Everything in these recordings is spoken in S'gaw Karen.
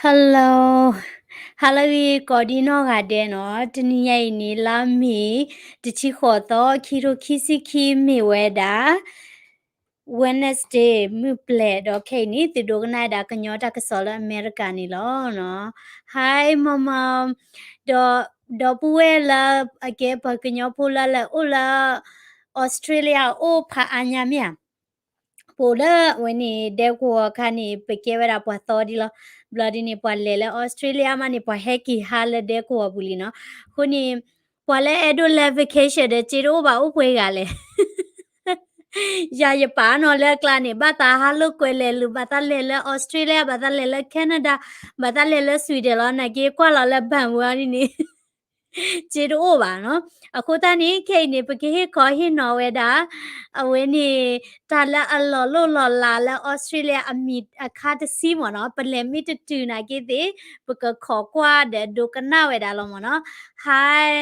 Hello, hello ဂ့ၤ ကိးဒံနီၢ်ဂၤဒဲးနီၤ, တနံၤညါအံၤန့ၣ် လါမ့ၤ တဆံဃိးသီ ခံထိခံဆံခံ မ့ၢ်ဝဲဒၣ် Wednesday မုၢ်ပျဲၤ ဒီးခဲအံၤန့ၣ် သုဒိကနၣ်ဝဲဒၣ်ကညီတၢ်ကစီၣ်လၢအမဲရကၤန့ၣ်လီၤနီၤ. Hi မမ, ဒီး ဒီပုၢ်ဝဲၢ်လၢ အကဲပှၤကညီဖိလၢလဲၤအိၣ်လၢ Australia အိၣ်ဖးအါညါမ့ၢ်ဧါ. ပအိၣ်လၢအဝဲန့ၣ် ဒဲကဝီၤအခါန့ၣ် ပကဲဝဲဒၣ်ပှၤသီဒံးလီၤ. ဘျီဒ်န့ၣ် ပှၤလဲၤလၢ Australia မးန့ၣ် ပှၤဟဲက့ၤဟးလၢဒဲကဝီၤပူၤလံနီၤ. အဃိန့ၣ် ပှၤလၢအဲၣ်ဒိးလဲၤ vacation ဒီး စ့တအိၣ်ဘၣ် အိၣ်ပှဲၤဂၤလဲၣ်. ယၤယပာ်နီၤလၢအကျါန့ၣ် ဘၣ်သးဟးလိာ်ကွဲလဲၤလူၤ ဘၣ်သးလဲၤလၢ Australia ဘၣ်သးလဲၤလၢ Canada ဘၣ်သးလဲၤလၢ Sweden လီၤ. နာ်က့ကွၢ်လီၤလၢ ဘဏ်ဝဲအီၤဒ်န့ၣ် စ့တအိၣ်ဘၣ်နီၤ. အဃိသတးန့ၣ် ခဲအံၤန့ၣ် ပကဟ့ၣ်ခီဟ့ၣ်နီၤဝဲဒၣ် အဝဲန့ၣ် တၢ်လၢအလီၤလိၣ်လီၤလးလၢ Australia အမံၤအခါတဆံမ့ၢ်နီၤ, ပလဲၤမ့ၢ်တတုၤနာ်က့သ့ၣ် ပကခိးကွၢ်ဒီးဒိကနၣ်ဝဲဒၣ်လီၤမ့ၢ်နီၤ. Hi,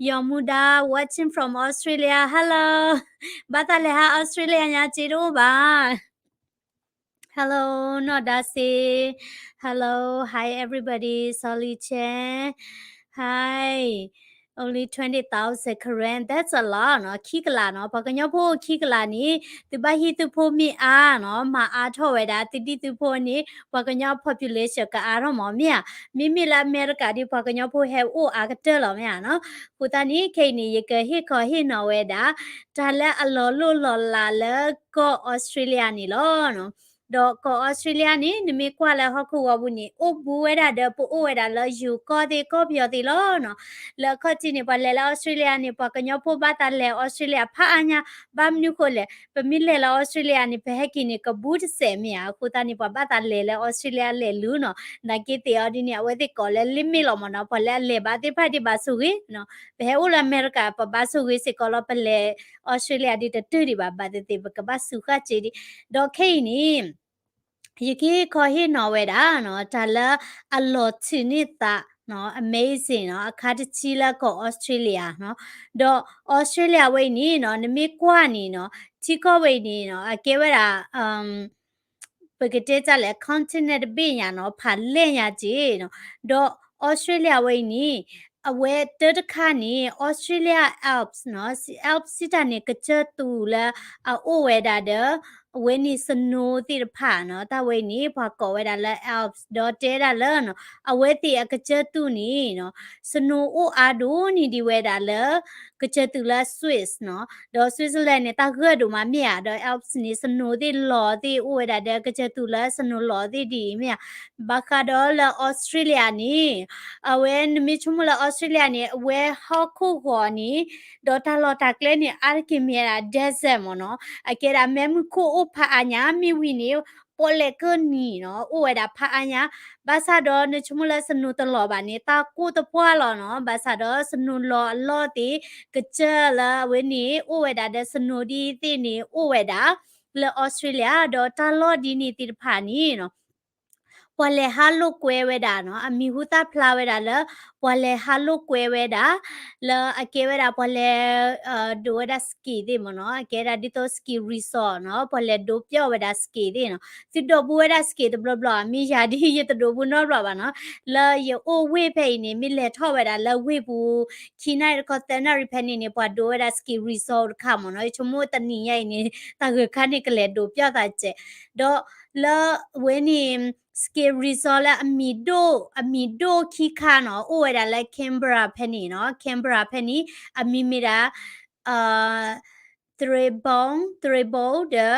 ယီၤမူဒါ watching from Australia, hello. ဘၣ်သးလဲၤဟး Australia ညါ စ့တအိၣ်ဘၣ်. Hello, နီၢ်ဒါစ့. Hello, hi everybody, Solly Chan. Hi, only twenty thousand Karen, that's a lot နီၤ, ခံကလးနီၤ. ပှၤကညီဖိခံကလးန့ၣ် သုဘၣ်ဟံးသုဖိမ့ၢ်အါနီၤ, မၤအါထီၣ်ဝဲဒၣ် သုဒံၣ်သုဖိန့ၣ် ပှၤကညီ population ကအါထီၣ်မးမ့ၢ်ဧါ. မ့မ့ၢ်လၢအမဲရကၤဒီး ပှၤကညီဖိဟဲအိၣ်အါကတၢၢ်လီၤမ့ၢ်ဧါနီၤ. အဃိသတးန့ၣ် ခဲအံၤန့ၣ် ယကဟ့ၣ်ခီဟ့ၣ်နီၤဝဲဒၣ် တၢ်လၢအလီၤလိၣ်လီၤလးလၢကီၢ် Australia န့ၣ်လီၤ. ဒီးကီၢ် Australia န့ၣ် နမ့ၢ်ကွၢ်လၢဟီၣ်ခိၣ်ဂီၤပူၤန့ၣ် အိၣ်ဘူးဝဲဒၣ်ဒီး ပအိၣ်ဝဲဒၣ်လၢယိၤကီၢ်သ့ၣ်ကီၢ်ပယီၤသ့ၣ်လီၤနီၤ. လၢအခီၣ်ထံးန့ၣ် ပှၤလဲၤလၢ Australia န့ၣ် ပှၤကညီဖိဘၣ်သးလဲၤ Australia ဖးအါညါ, ဘၣ်မနုၤဃိလဲၣ်, ပမ့ၢ်လဲၤလၢ Australia န့ၣ် ပဟဲက့ၤန့ၣ် ကဘူးတစဲးမ့ၢ်ဧါ. အဃိသတးန့ၣ် ပှၤဘၣ်သးလဲၤလၢ Australia လဲၤလူၤနီၤ. နာ်က့သ့ၣ်အီၤဒ်န့ၣ် အဝဲသ့ၣ်ကိးလၢ limit လီၤမ့ၢ်နီၤ, ပှၤလၢအလဲၤဘၣ်သ့ၣ်တဖၣ်ဒ်ဘၣ်ဆိၣ်ဂ့ၤနီၤ. ပဟဲအိၣ်လၢအမဲရကၤ ပဘၣ်ဆိၣ်ဂ့ၤစ့ၢ်ကီးလီၤ, ပလဲၤ Australia ဒ်တတုၤဒံးဘၣ်, ဘၣ်သ့ၣ်သ့ၣ် ပကဘၣ်စူးဃာ်စ့ဒံး. ဒီးခဲအံၤန့ၣ် ယကဟ့ၣ်ခီဟ့ၣ်နီၤဝဲဒၣ်နီၤ, တၢ်လၢအလီၤထုးန့ၢ်သးနီၤ, amazing နီၤ, အခါတဆံလၢကီၢ် Australia နီၤ. ဒီး Australia ဝဲအံၤန့ၣ်နီၤ, နမ့ၢ်ကွၢ်န့ၣ်နီၤ, ထံကီၢ်ဝဲအံၤန့ၣ်နီၤ, အကဲဝဲဒၣ် ပကတဲတၢ်လဲၣ် continent တဘ့ၣ်ညါနီၤ, ဖးလဲၢ်ညါက့နီၤ. ဒီး Australia ဝဲအံၤန့ၣ် အဝဲတၢ်တခါန့ၣ် Australia Alps နီၤ, Alps စံးတၢ်န့ၣ် ကစၢၢ်သူးလၢအအိၣ်ဝဲဒၣ်ဒီး အဝဲန့ၣ် snow သ့ၣ်တဖၣ်နီၤ, တၢ်ဝဲအံၤန့ၣ် ပှၤကိးဝဲဒၣ်လၢ Alps ဒီးတဲဒၣ်လၢနီၤ, အဝဲသ့ၣ်အကစၢၢ်သူးန့ၣ်နီၤ, snow အိၣ်အါဒိၣ်န့ၢ်ဒံးဝဲဒၣ်လၢ ကစၢၢ်သူးလၢ Swiss နီၤ, ဒီး Switzerland န့ၣ် တၢ်ဂၢၢ်ဒိၣ်မးမ့ၢ်ဧါ, ဒီး Alps န့ၣ် snow သ့ၣ်လီၤသ့ၣ်အိၣ်ဝဲဒၣ်ဒီး ကစၢၢ်သူးလၢ snow လီၤသ့ၣ်ဒ်အံၤမ့ၢ်ဧါ. ဘၣ်ဃးဒီးလၢ Australia န့ၣ် အဝဲနမ့ၢ်ဆိကမိၣ်လၢ Australia န့ၣ် အဝဲဟီၣ်ခိၣ်ဂီၤန့ၣ် ဒီးတၢ်လီၢ်တၢ်ကျဲန့ၣ် အါတက့ၢ်မ့ၢ်ဝဲဒၣ် desert မ့ၢ်နီၤ, အကဲဒၣ်မ့ၢ်မုၢ်ခိၣ်အိၣ်ဖးအါညါ မ့ၢ်ဝံၤန့ၣ် ပီၣ်လဲၣ်ကၢၢ်နံၤနီၤ အိၣ်ဝဲဒၣ်ဖးအါညါ, ဘၣ်ဆၣ်ဒီးနဆိကမိၣ်လၢ snow တလီၤဘၣ်န့ၣ် တၢ်ကိၢ်တပှၢ်လီၤနီၤ, ဘၣ်ဆၣ်ဒီး snow လီၤအလီၢ်သ့ၣ် ကစၢၢ်လၢအဝဲန့ၣ် အိၣ်ဝဲဒၣ်ဒီး snow ဒ်သ့ၣ်န့ၣ် အိၣ်ဝဲဒၣ် လၢ Australia ဒီးတၢ်လီၢ်ဒ်န့ၣ်သ့ၣ်တဖၣ်န့ၣ်နီၤ ပှၤလဲၤဟးလိာ်ကွဲဝဲဒၣ်နီၤ, အမံၤဟူသၣ်ဖျါဝဲဒၣ်လၢ ပှၤလဲၤဟးလိာ်ကွဲဝဲဒၣ် လၢအကဲဝဲဒၣ်ပှၤလဲၤ ဒိးဝဲဒၣ် ski သ့ၣ်မ့ၢ်နီၤ, အကဲဒၣ်ဒ်သိး ski resort နီၤ, ပှၤလဲၤဒိးပျီၢ်ဝဲဒၣ် ski သ့ၣ်နီၤ, သုဒိးဘူးဝဲဒၣ် ski တဘျီဘျီ, မ့ၢ်ယၤဒ်ယတဒိးဘူးနီတဘျီဘၣ်နီၤ, လၢယအိၣ်ဝ့ၢ်ဖဲအံၤန့ၣ် မ့ၢ်လဲၤထီၣ်ဝဲဒၣ်လၢဝ့ၢ်ပူၤ ခံနၣ်ရံၣ်တခီသၢနၣ်ရံၣ်ဖဲန့ၣ်န့ၣ် ပှၤဒိးဝဲဒၣ် ski resort တခါမ့ၢ်နီၤ, ယဆိကမိၣ်တနံၤညါအံၤန့ၣ် တၢ်ဂၢၢ်ခါန့ၣ် ကလဲၤဒိးပျီၢ်သးစဲး, ဒီးလၢအဝဲန့ၣ် ski resort လၢအမံၤဒိၣ် အမံၤဒိၣ်ခံခါနီၤ, အိၣ်ဝဲဒၣ်လၢ Canberra ဖဲန့ၣ်နီၤ, Canberra ဖဲန့ၣ် အမံၤမ့ၢ်ဒၣ် Thredbo, Thredbo ဒီး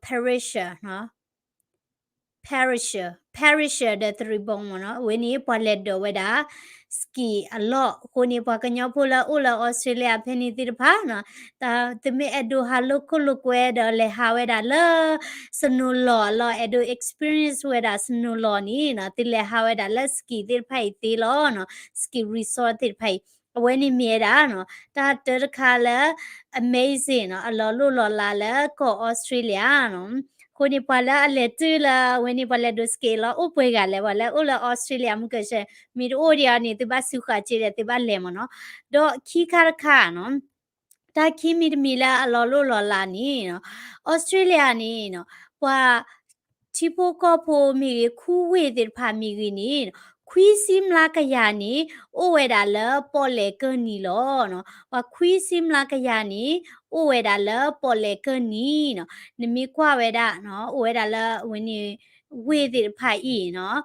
Perisher နီၤ, Perisher, Perisher ဒီး Thredbo မ့ၢ်နီၤ, အဝဲန့ၣ်ပှၤလဲၤဒိးဝဲဒၣ် ski အလီၢ်, အဃိန့ၣ် ပှၤကညီဖိလၢအိၣ်လၢ Australia ဖဲန့ၣ်သ့ၣ်တဖၣ်နီၤ, တၢ်သုမ့ၢ်အဲၣ်ဒိးဟးလိာ်ခိၣ်လိာ်ကွဲဒီးလဲၤဟးဝဲဒၣ်လၢ snow လီၤအလီၢ်, အဲၣ်ဒိး experience ဝဲဒၣ် snow လီၤန့ၣ်နီၤ, သုလဲၤဟးဝဲဒၣ်လၢ ski သ့ၣ်တဖၣ်အံၤသ့လီၤနီၤ, ski resort သ့ၣ်တဖၣ်အံၤ, အဝဲန့ၣ်မ့ၢ်ဝဲဒၣ်နီၤ, တၢ်တၢတခါလၢ amazing နီၤ, အလီၤလိၣ်လီၤလးလၢကီၢ် Australia နီၤ, အဃိန့ၣ် ပှၤလၢအလဲၤတုၤလၢအဝဲန့ၣ် ပှၤလဲၤဒိး ski လီၤ အိၣ်ပှဲၤဂၤလဲၣ်, ပှၤလၢအိၣ်လၢ Australia မုၢ်ကဆၢ, မ့ၢ်တအိၣ်ဒံးအီၤန့ၣ် သုဘၣ်စူးဃာ်စ့ဒီး သုဘၣ်လဲၤမ့ၢ်နီၤ, ဒီးခံခါတခါနီၤ တၢ်ခံမံၤတမံၤလၢအလီၤလိၣ်လီၤလးန့ၣ်နီၤ, Australia န့ၣ်နီၤ, ပှၤ ထံ ထံဖိကီၢ်ဖိမ့ၢ်ဂ့ၤ ခူဝ့ၢ်သ့ၣ်တဖၣ်မ့ၢ်ဂ့ၤန့ၣ် ခွံဆံမျးကယၤန့ၣ် အိၣ်ဝဲဒၣ်လၢပီၣ်လဲၣ်ကၢၢ်နံၤလီၤ. ပှၤခွံဆံမျးကယၤန့ၣ် အိၣ်ဝဲဒၣ်လၢပီၣ်လဲၣ်ကၢၢ်နံၤနီၤ. နမ့ၢ်ကွၢ်ဝဲဒၣ်နီၤ အိၣ်ဝဲဒၣ်လၢအဝဲန့ၣ် ဝ့ၢ်သ့ၣ်တဖၣ်အံၤနီၤ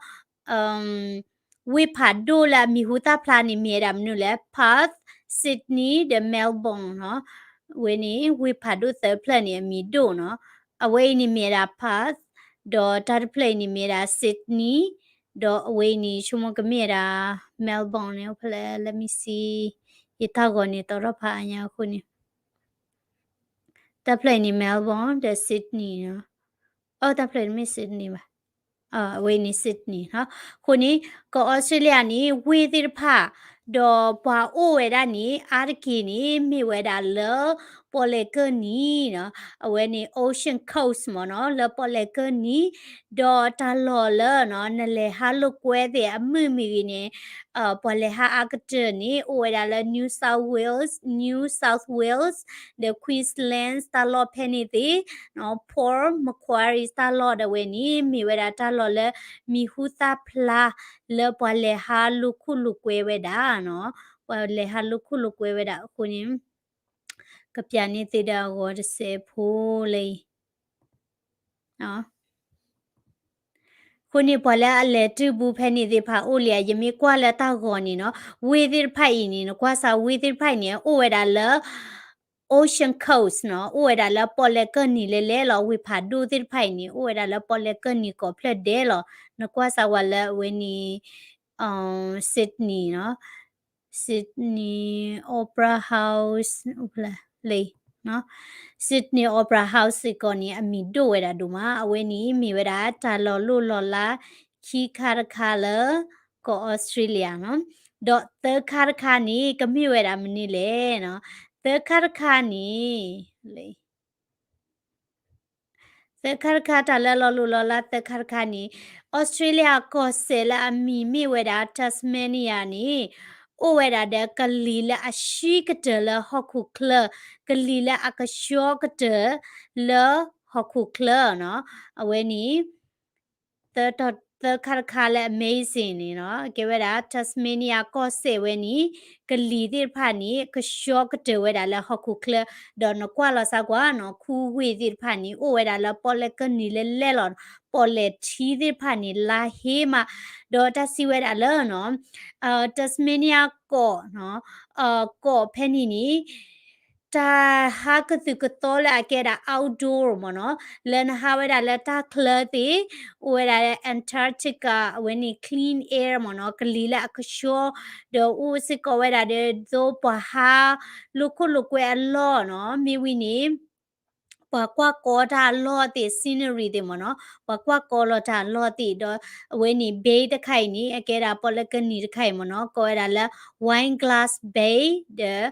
ဝ့ၢ်ဖးဒိၣ်လၢအမံၤဟူသၣ်ဖျါန့ၣ် မ့ၢ်ဝဲဒၣ်မနုၤလဲၣ်, Perth, Sydney ဒီး Melbourne နီၤ. အဝဲန့ၣ် ဝ့ၢ်ဖးဒိၣ်သၢဖျၢၣ်န့ၣ် အမံၤဒိၣ်နီၤ. အဝဲအံၤန့ၣ်မ့ၢ်ဝဲဒၣ် Perth ဒီးတၢ်တဖျၢၣ်အံၤန့ၣ်မ့ၢ်ဝဲဒၣ် Sydney ဒီးအဝဲအံၤန့ၣ် ဆိကမိၣ်ကမ့ၢ်ဝဲဒၣ် Melbourne န့ၣ် ဖဲလဲၣ် let me see ယတၢ်ဂီၤန့ၣ် သီထီၣ်ဖးအါညါအဃိန့ၣ် တၢ်ဖျၢၣ်အံၤန့ၣ် Melbourne ဒီး Sydney နီၤ. အတၢ်ဖျၢၣ်တမ့ၢ် Sydney ဘၣ်. အဝဲအံၤန့ၣ် Sydney နီၤ. အဃိန့ၣ် ကီၢ်အီစထြ့လယါန့ၣ် ဝ့ၢ်သ့ၣ်တဖၣ် ဒီးပှၤအိၣ်ဝဲဒၣ်န့ၣ် အါတက့ၢ်န့ၣ် မ့ၢ်ဝဲဒၣ်လၢပီၣ်လဲၣ်ကၢၢ်နံၤနီၤ. အဝဲန့ၣ် ocean coast မ့ၢ်နီၤ လၢပီၣ်လဲၣ်ကၢၢ်နံၤ ဒီးတၢ်လီၢ်လၢနီၤ နလဲၤဟးလိာ်ကွဲသ့ၣ်အမုၢ်မ့ၢ်ဂ့ၤန့ၣ် ပှၤလဲၤဟးအါကတၢၢ်န့ၣ် အိၣ်ဝဲဒၣ်လၢ New South Wales, New South Wales ဒီး Queensland တၢ်လီၢ်ဖဲန့ၣ်သ့ၣ်နီၤ Perth, Macquarie တၢ်လီၢ်ဒၣ်ဝဲန့ၣ် မ့ၢ်ဝဲဒၣ်တၢ်လီၢ်လၢမံၤဟူသၣ်ဖျါ လၢပှၤလဲၤဟးလိာ်ခိၣ်လိာ်ကွဲဝဲဒၣ်နီၤ. ပှၤလဲၤဟးလိာ်ခိၣ်လိာ်ကွဲဝဲဒၣ်အဃိန့ၣ် ကပျးန့ၢ်သုဒီးအဂီၤတစဲးဖိလၢအံၤ အဃိန့ၣ် ပှၤလၢအလဲၤတုၤဘူးဖဲန့ၣ်သ့ၣ်တဖၣ်အိၣ်လံဧါ, ယမ့ၢ်ကွၢ်လၢတၢ်ဂီၤန့ၣ်နီၤ, ဝ့ၢ်သ့ၣ်တဖၣ်အံၤန့ၣ် နကွၢ်စးဝ့ၢ်သ့ၣ်တဖၣ်အံၤန့ၣ် အိၣ်ဝဲဒၣ်လၢ ocean coast နီၤ, အိၣ်ဝဲဒၣ်လၢပီၣ်လဲၣ်ကၢၢ်နံၤလဲၣ်လဲၣ်လီၤ. ဝ့ၢ်ဖးဒိၣ်သ့ၣ်တဖၣ်အံၤန့ၣ် အိၣ်ဝဲဒၣ်လၢပီၣ်လဲၣ်ကၢၢ်နံၤကိးဖျၢၣ်ဒဲးလီၤ. နကွၢ်စးဝဲလၢအဝဲန့ၣ် Sydney နီၤ, Sydney Opera House လၢ Sydney Opera House စ့ၢ်ကီးန့ၣ် အမံၤဒိၣ်ဝဲဒၣ်ဒိၣ်မး, အဝဲန့ၣ်မ့ၢ်ဝဲဒၣ်တၢ်လီၤလိၢ်လီၤလး ခံခါတခါလၢ ကီၢ်အီစထြ့လယါနီၤ, ဒီးသၢခါတခါန့ၣ် ကမ့ၢ်ဝဲဒၣ်မနုၤလဲၣ်နီၤ, သၢခါတခါန့ၣ် သၢခါတခါ တၢ်လၢအလီၤလိၢ်လီၤလးသၢခါတခါန့ၣ် အီစထြ့လယါကီၢ်စဲၣ်လၢအမံၤမ့ၢ်ဝဲဒၣ် Tasmania န့ၣ် အိၣ်ဝဲဒၣ်ဒီးကလံၤလၢအဆှံကတၢၢ်လၢဟီၣ်ခိၣ်ချၢ, ကလံၤလၢအကဆှီကတၢၢ်လၢဟီၣ်ခိၣ်ချၢနီၤ, အဝဲန့ၣ် သၢခါတခါလၢ amazing န့ၣ်နီၤ, ကဲဝဲဒၣ် Tasmania ကီၢ်စဲၣ်ဝဲန့ၣ် ကလံၤသ့ၣ်တဖၣ်န့ၣ် ကဆှီကတၢၢ်ဝဲဒၣ်လၢဟီၣ်ခိၣ်ချၢ, ဒီးနကွၢ်လီၤစၢ်ကွၢ်နီၤ, ခူဝ့ၢ်သ့ၣ်တဖၣ်န့ၣ် အိၣ်ဝဲဒၣ်လၢပီၣ်လဲၣ်ကၢၢ်နံၤလဲၣ်လဲၣ်လီၤ, ပီၣ်လဲၣ်ထံသ့ၣ်တဖၣ်န့ၣ် လါဟ့မး, ဒီးတၢ်စံးဝဲဒၣ်လၢနီၤ Tasmania ကီၢ်နီၤ, ကီၢ်ဖဲန့ၣ်န့ၣ် တၢ်ဟးကသုၣ်ကသီလၢအကဲဒၣ် outdoor မ့ၢ်နီၤ, လၢနဟးဝဲဒၣ်လၢတၢ်ချၢသ့ၣ်, အိၣ်ဝဲဒၣ်လၢ Antarctica အဝဲန့ၣ် clean air မ့ၢ်နီၤ, ကလံၤလၢအကဆှီ, ဒီးအိၣ်စ့ၢ်ကီးဝဲဒၣ်ဒီးသိပှၤဟးလိာ်ခိၣ်လိာ်ကွဲအလီၢ်နီၤ, မ့ၢ်ဝံၤန့ၣ် ပှၤကွၢ်ကီတၢ်အလီၢ်သ့ၣ် scenery သ့ၣ်မ့ၢ်နီၤ, ပှၤကွၢ်ကီလီၤတၢ်အလီၢ်သ့ၣ်ဒီး အဝဲန့ၣ် bay တခါအံၤန့ၣ် အကဲဒၣ်ပီၣ်လဲၣ်ကၢၢ်နံၤတခါအံၤမ့ၢ်နီၤ, ကိးဝဲဒၣ်လၢ Wineglass Bay ဒီး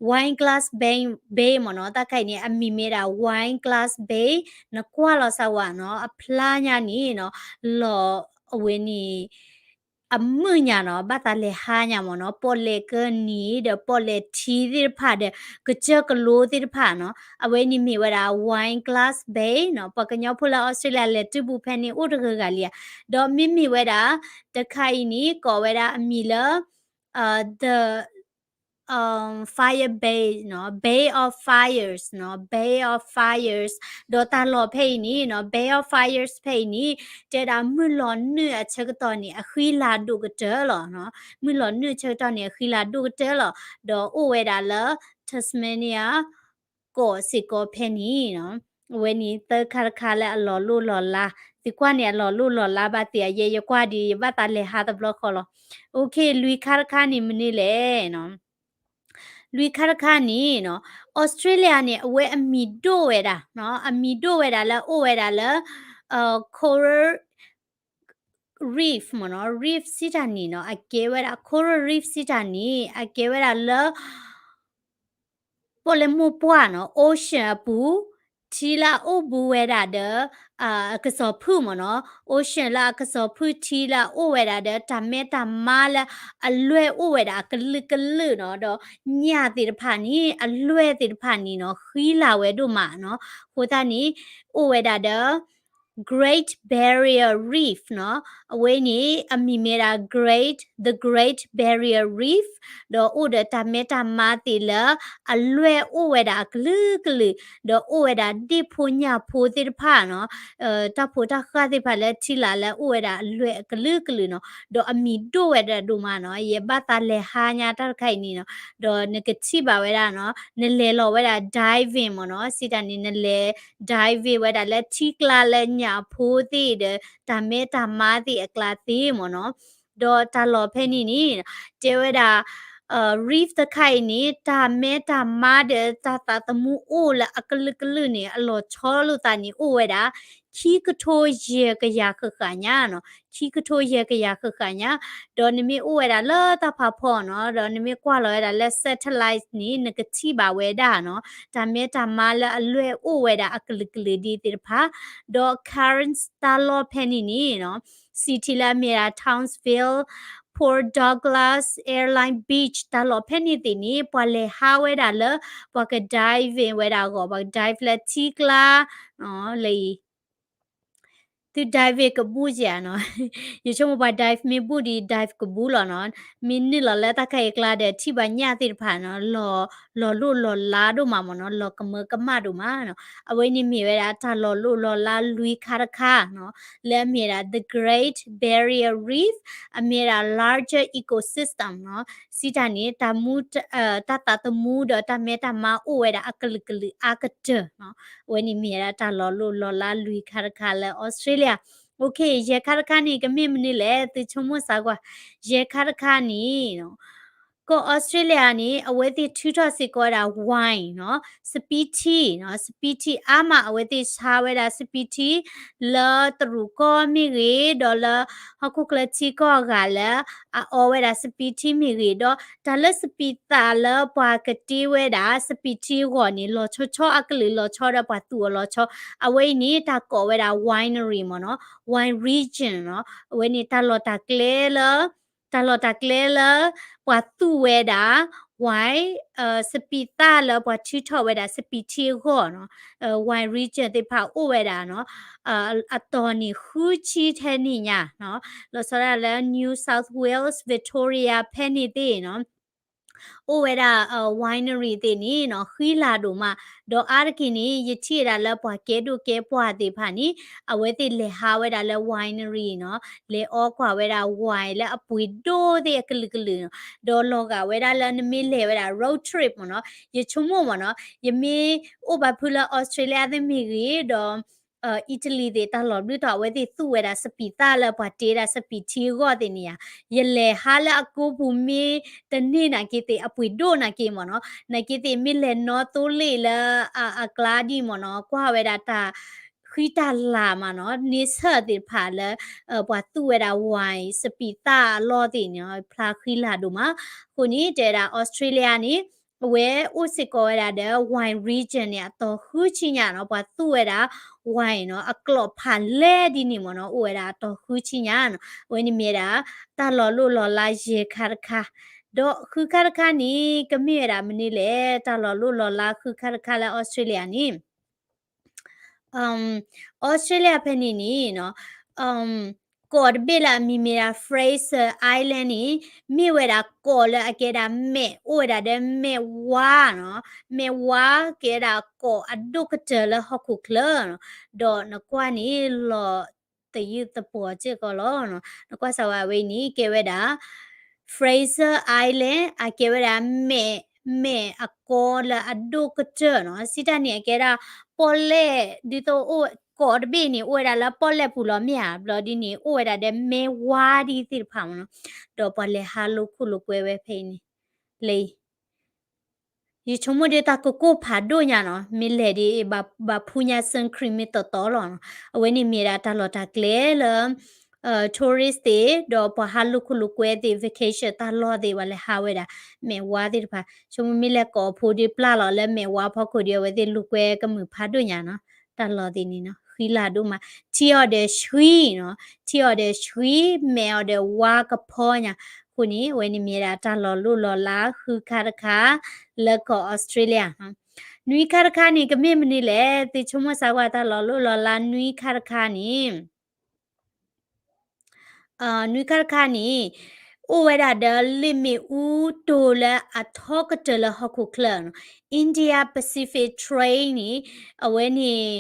Wineglass Bay, Bay မ့ၢ်နီၤ, တၢ်ခါအံၤန့ၣ် အမံၤမ့ၢ်ဒၣ် Wineglass Bay, နကွၢ်လီၤစၢ်ဝဲနီၤ, အဖျါညါန့ၣ်နီၤ, လီၤအဝဲန့ၣ် အမုာ်ညါနီၤ, ဘၣ်သးလဲၤဟါညါမ့ၢ်နီၤ, ပီၣ်လဲၣ်ကၢၢ်နံၤဒီးပီၣ်လဲၣ်ထံသ့ၣ်တဖၣ်ဒီး ကစၢၢ်ကလိသ့ၣ်တဖၣ်နီၤ, အဝဲန့ၣ်မ့ၢ်ဝဲဒၣ် Wineglass Bay နီၤ, ပှၤကညီဖိလၢအီစထြ့လယါလဲၤတုၤဘူးဖဲန့ၣ်အိၣ်တဂၤဂၤလံဧါ, ဒီးမ့မ့ၢ်ဝဲဒၣ် တခါအံၤန့ၣ် ကိးဝဲဒၣ်အမံၤလၢ the Fire Bay နီၤ, Bay of Fires နီၤ, Bay of Fires, ဒီးတၢ်လီၢ်ဖဲအံၤန့ၣ်နီၤ, Bay of Fires ဖဲအံၤန့ၣ် တဲဒၣ်မုၢ်လီၤနုာ်အဆၢကတီၢ်န့ၣ် အဃံလၤဒိၣ်ကတၢၢ်လီၤနီၤ, မုၢ်လီၤနုာ်အဆၢကတီၢ်န့ၣ် အဃံလၤဒိၣ်ကတၢၢ်လီၤ, ဒီးအိၣ်ဝဲဒၣ်လၢ Tasmania ကီၢ်စ့ၢ်ကီးဖဲန့ၣ်နီၤ, အဝဲန့ၣ်သၢခါတခါလၢအလီၤလိၢ်လီၤလး, သုကွၢ်န့ၣ်အလီၤလိၢ်လီၤလးဘၣ်သ့ၣ်အယဲ ယကွၢ်ဒီး ယဘၣ်သးလဲၤဟါတဘျီဃီလီၤ. လွံၢ်ခါတခါန့ၣ်မနုၤလဲၣ်နီၤ, လွံၢ်ခါတခါန့ၣ်နီၤ, အီစထြ့လယါန့ၣ် အဝဲအမံၤဒိၣ်ဝဲဒၣ်နီၤ, အမံၤဒိၣ်ဝဲဒၣ်လၢအိၣ်ဝဲဒၣ်လၢ coral reef မ့ၢ်နီၤ, reef စံးတၢ်န့ၣ်နီၤ, အကဲဝဲဒၣ် coral reef စံးတၢ်န့ၣ် အကဲဝဲဒၣ်လၢ ပီၣ်လဲၣ်မိၢ်ပှၢ်နီၤ, ocean အပူၤ, ထံလၢအအိၣ်ဘူးဝဲဒၣ်ဒီး အကစီၤဖုၣ်မ့ၢ်နီၤ, ocean လၢအကစီၤဖုၣ် ထံလၢအအိၣ်ဝဲဒၣ်ဒီးတၢ်မဲတၢ်မါလၢအလွဲၢ်အိၣ်ဝဲဒၣ်အကလုာ်ကလုာ်နီၤ, ဒီးညၣ်သ့ၣ်တဖၣ်န့ၣ် အလွဲၢ်သ့ၣ်တဖၣ်န့ၣ်နီၤ ဃံလၤဝဲဒိၣ်မးနီၤ, အဃိသတးန့ၣ် အိၣ်ဝဲဒၣ်ဒီး Great Barrier Reef နီၤ, အဝဲန့ၣ် အမံၤမ့ၢ်ဒၣ် Great, The Great Barrier Reef, ဒီးအိၣ်ဒီးတၢ်မဲတၢ်မါသ့ၣ်လၢ အလွဲၢ်အိၣ်ဝဲဒၣ်အကလုာ်ကလုာ်, ဒီးအိၣ်ဝဲဒၣ်ဒ့ၣ်ဖိညၣ်ဖိသ့ၣ်တဖၣ်နီၤ, တၢ်ဖိတၢ်ဃၢ်သ့ၣ်တဖၣ်လၢထံလာ်လၢအိၣ်ဝဲဒၣ်အလွဲၢ်အကလုာ်ကလုာ်နီၤ, ဒီးအမံၤဒိၣ်ဝဲဒၣ်ဒိၣ်မးနီၤ, ယဘၣ်သးလဲၤဟါညါတၢ်တခါအံၤန့ၣ်နီၤ, ဒီးနကထံၣ်ဘၣ်ဝဲဒၣ်နီၤ, နလဲၤလီၤဝဲဒၣ် diving မ့ၢ်နီၤ, စံးတၢ်န့ၣ် နလဲၤ diving ဝဲဒၣ်လၢထံကျါလၢညၣ်ဖိသ့ၣ်ဒီး တၢ်မဲတၢ်မါသ့ၣ်အကျါသ့မ့ၢ်နီၤ, ဒီးတၢ်လီၢ်ဖဲန့ၣ်န့ၣ် တဲဝဲဒၣ် reef တခါအံၤန့ၣ် တၢ်မဲတၢ်မါဒီးတၢ်သးသမူအိၣ်လၢအကလုာ်ကလုာ်န့ၣ် အလီၤဆီလိာ်သးန့ၣ်အိၣ်ဝဲဒၣ် ခံကထိယဲၢ်ကယၤဃၣ်ဃၣ်ညါနီၤ, ခံကထိယဲၢ်ကယၤဃၣ်ဃၣ်ညါ, ဒီးနမ့ၢ်အိၣ်ဝဲဒၣ်လၢတၢ်ဖးဖီနီၤ, ဒီးနမ့ၢ်ကွၢ်လီၤဝဲဒၣ်လၢ satellite န့ၣ် နကထံၣ်ဘၣ်ဝဲဒၣ်နီၤ, တၢ်မဲတၢ်မါလၢအလွဲၢ်အိၣ်ဝဲဒၣ်အကလုာ်ကလုာ်ဒ်သ့ၣ်တဖၣ်, ဒီး currents တၢ်လီၢ်ဖဲန့ၣ်န့ၣ်နီၤ, city လၢအမ့ၢ်ဒၣ် Townsville, Port Douglas, Airline Beach တၢ်လီၢ်ဖဲန့ၣ်သ့ၣ်န့ၣ် ပှၤလဲၤဟးဝဲဒၣ်လၢ ပှၤက diving ဝဲဒၣ်အဂီၢ်, ပှၤက dive လၢထံကျါ လၢအံၤ သု diving ကဘူၣ်ယၤနီၤ, ယဆိကမိၣ်ပှၤ dive မ့ၢ်ဘူၣ်ဒီး dive ကဘူၣ်လီၤနီၤ, မ့ၢ်နုာ်လီၤလၢတၢ်ခါအံၤကျါဒီး ထံၣ်ဘၣ်ညၣ်သ့ၣ်တဖၣ်နီၤ, လီၤလိၣ်လီၤလးဒိၣ်မးမ့ၢ်နီၤ, လီၤကမၢကမၣ်ဒိၣ်မးနီၤ, အဝဲန့ၣ်မ့ၢ်ဝဲဒၣ်တၢ်လီၤလိၣ်လီၤလးလွံၢ်ခါတခါနီၤ, လၢအမ့ၢ်ဒၣ် the Great Barrier Reef, အမ့ၢ်ဒၣ် larger ecosystem နီၤ, စံးတၢ်န့ၣ် တၢ်မူ တၢ်သးသမူဒီးတၢ်မဲတၢ်မါအိၣ်ဝဲဒၣ်အကလုာ်ကလုာ်အါကတၢၢ်နီၤ, အဝဲန့ၣ်မ့ၢ်ဝဲဒၣ်တၢ်လီၤလိၣ်လီၤလးလွံၢ်ခါတခါလၢ Australia, ယဲၢ်ခါတခါန့ၣ် ကမ့ၢ်မနုၤလဲၣ် သုဆိကမိၣ်စးကွၢ်, ယဲၢ်ခါတခါန့ၣ် ကီၢ် Australia န့ၣ် အဝဲသ့ၣ်ထုးထီၣ်စ့ၢ်ကီးဝဲဒၣ် wine နီၤ, စပံးထံနီၤ, စပံးထံအါမး အဝဲသ့ၣ်ဆါဝဲဒၣ်စပံးထံ လၢတရူးကီၢ်မ့ၢ်ဂ့ၤ, ဒီးလၢဟီၣ်ခိၣ်ချၢထံကီၢ်အဂၤလၢ အအီဝဲဒၣ်စပံးထံမ့ၢ်ဂ့ၤ, ဒီးတၢ်လၢစပံးသၣ်လၢပှၤကတ့ဝဲဒၣ် စပံးထံအဂီၢ်န့ၣ် လီၤဆီဆီအကလုာ်လီၤဆီဒီးပှၤသူၣ်အီၤလီၤဆီ, အဝဲအံၤန့ၣ် တၢ်ကိးဝဲဒၣ် winery မ့ၢ်နီၤ, wine region နီၤ, အဝဲန့ၣ်တၢ်လီၢ်တၢ်ကျဲလၢ တၢ်လီၢ်တၢ်ကျဲလၢ ပှၤသူၣ်ဝဲဒၣ် wine, စပံးသၣ်လၢပှၤထုးထီၣ်ဝဲဒၣ်စပံးထံအဂီၢ်နီၤ, wine region သ့ၣ်တဖၣ်အိၣ်ဝဲဒၣ်နီၤ, အတီၤန့ၣ်ဃုဆံထဲန့ၣ်ညါနီၤ, လီၤဆီဒၣ်လၢ New South Wales, Victoria ဖဲန့ၣ်သ့ၣ်နီၤ အိၣ်ဝဲဒၣ် winery သ့ၣ်န့ၣ်နီၤ ဃံလၤဒိၣ်မး, ဒီးအါတက့ၢ်န့ၣ် ယထံၣ်ဝဲဒၣ်လၢပှၤကဲဒိၣ်ကဲပှၢ်သ့ၣ်တဖၣ်န့ၣ် အဝဲသ့ၣ်လဲၤဟးဝဲဒၣ်လၢ winery နီၤ, လဲၤအီကွၢ်ဝဲဒၣ် wine လၢအပှ့ၤဒိၣ်သ့ၣ်အကလုာ်ကလုာ်နီၤ, ဒီးလီၤဂာ်ဝဲဒၣ်လၢနမ့ၢ်လဲၤဝဲဒၣ် road trip မ့ၢ်နီၤ, ယဆိကမိၣ်မ့ၢ်နီၤ, ယမ့ၢ်အိၣ်ဘၣ်ဖုလၢ Australia သ့ၣ်မ့ၢ်ဂ့ၤ, ဒီး Italy သ့ၣ် တၢ်လီၢ်ဘျုးတီၢ် အဝဲသ့ၣ်သူၣ်ဝဲဒၣ်စပံးသၣ်လၢပှၤတ့ဒၣ်စပံးထံအဂီၢ်သ့ၣ်န့ၣ်ဧါ, ယလဲၤဟးလၢအကိပူၤမ့ၢ်တန့ၢ်နာ်က့သ့ၣ် အပှ့ၤဒိၣ်နာ်က့မ့ၢ်နီၤ, နာ်က့သ့ၣ်မ့ၢ်လဲၤနီၣ်သိလ့ၣ်လၢအကျါဒ်မ့ၢ်နီၤ, ကွၢ်ဝဲဒၣ်တၢ်ဃံတၢ်လၤမးနီၤ, န့ဆၢၣ်သ့ၣ်တဖၣ်လၢ ပှၤသူၣ်ဝဲဒၣ် wine စပံးသၣ်အလီၢ်သ့ၣ်န့ၣ် ဖျါဃံလၤဒိၣ်မး, အဃိန့ၣ် တဲဝဲဒၣ် Australia န့ၣ် အဝဲအိၣ်စ့ၢ်ကီးဝဲဒၣ်ဒီး wine region န့ၣ် အတီၤဃုဆံညါနီၤ, ပှၤသူၣ်ဝဲဒၣ် wine နီၤ, အကျိာ်ဖးလဲၢ်ဒ်န့ၣ်မ့ၢ်နီၤ, အိၣ်ဝဲဒၣ်အတီၤဃုဆံညါနီၤ, အဝဲန့ၣ်မ့ၢ်ဝဲဒၣ် တၢ်လီၤလိၣ်လီၤလးယဲၢ်ခါတခါ, ဒီးဃုခါတခါန့ၣ် ကမ့ၢ်ဝဲဒၣ်မနုၤလဲၣ်, တၢ်လီၤလိၣ်လီၤလးဃုခါတခါလၢ Australia န့ၣ် Australia ဖဲန့ၣ်န့ၣ်နီၤ, ကီးတဘ့ၣ်လၢအမံၤမ့ၢ်ဒၣ် Fraser Island န့ၣ် မ့ၢ်ဝဲဒၣ်ကီးလၢအကဲဒၣ်မဲး အိၣ်ဝဲဒၣ်ဒီးမဲးဝါနီၤ, မဲးဝါကဲဒၣ်ကီးအဒိၣ်ကတၢၢ်လၢဟီၣ်ခိၣ်ချၢနီၤ, ဒီးနကွၢ်န့ၣ်လီၤသယုၢ်သပှီၤစ့ၢ်ကီးလီၤ. နကွၢ်စးဝဲအဝဲအံၤန့ၣ် ကဲဝဲဒၣ် Fraser Island အကဲဝဲဒၣ်မဲး မဲးအကီလၢအဒိၣ်ကတၢၢ်နီၤ, စံးတၢ်န့ၣ် အကဲဒၣ်ပီၣ်လဲၣ် ဒ်သိးအိၣ်ကီးတဘ့ၣ်န့ၣ် အိၣ်ဝဲဒၣ်လၢပီၣ်လဲၣ်ပူၤလီၤမ့ၢ်ဧါ, ဘျီဒ်န့ၣ် အိၣ်ဝဲဒၣ်ဒီးမဲးဝါဒ်သ့ၣ်တဖၣ်မ့ၢ်နီၤ, ဒီးပှၤလဲၤဟးလိာ်ခိၣ်လိာ်ကွဲဝဲဖဲအံၤန့ၣ် လၢ ယဆိကမိၣ်ဒ်တၢ်ကကိၢ်ဖးဒိၣ်ညါနီၤ, မ့ၢ်လဲၤဒ် ဘၣ်ဖှူညါ sun cream မ့ၢ်တီတီလီၤနီၤ, အဝဲန့ၣ်မ့ၢ်ဒၣ်တၢ်လီၢ်တၢ်ကျဲလၢ tourist သ့ၣ် ဒီးပှၤဟးလိာ်ခိၣ်လိာ်ကွဲသ့ၣ် vacation တၢ်လီၢ်သ့ၣ် ပှၤလဲၤဟးဝဲဒၣ် မဲးဝါသ့ၣ်တဖၣ်, ဆိကမိၣ်မ့ၢ်လဲၤကိးအဖိဒ်ပျၢ်လီၤလၢမဲးဝါဖီခိၣ်ဒီး အဝဲသ့ၣ်လိာ်ကွဲကမုာ်ဖးဒိၣ်ညါနီၤ, တၢ်လီၢ်သ့ၣ်န့ၣ်နီၤ ဃံလၤဒိၣ်မး, ထံအီၤဒီးဆှံနီၤ, ထံအီၤဒီးဆှံ မဲးအီၤဒီးဝါကဖီညါ, အဃိန့ၣ် အဝဲန့ၣ်မ့ၢ်ဒၣ်တၢ်လီၤလိၣ်လီၤလးဃုခါတခါ လၢကီၢ် Australia နီၤ နွံခါတခါန့ၣ် ကမ့ၢ်မနုၤလဲၣ်, သုဆိကမိၣ်စါကွၢ်တၢ်လီၤလိၢ်လီၤလးနွံခါတခါန့ၣ် နွံခါတခါန့ၣ် အိၣ်ဝဲဒၣ်ဒီးလ့ၣ်မ့ၣ်အူတိၤလၢအထီကတၢၢ်လၢဟီၣ်ခိၣ်ချၢနီၤ, India Pacific Trade န့ၣ် အဝဲန့ၣ်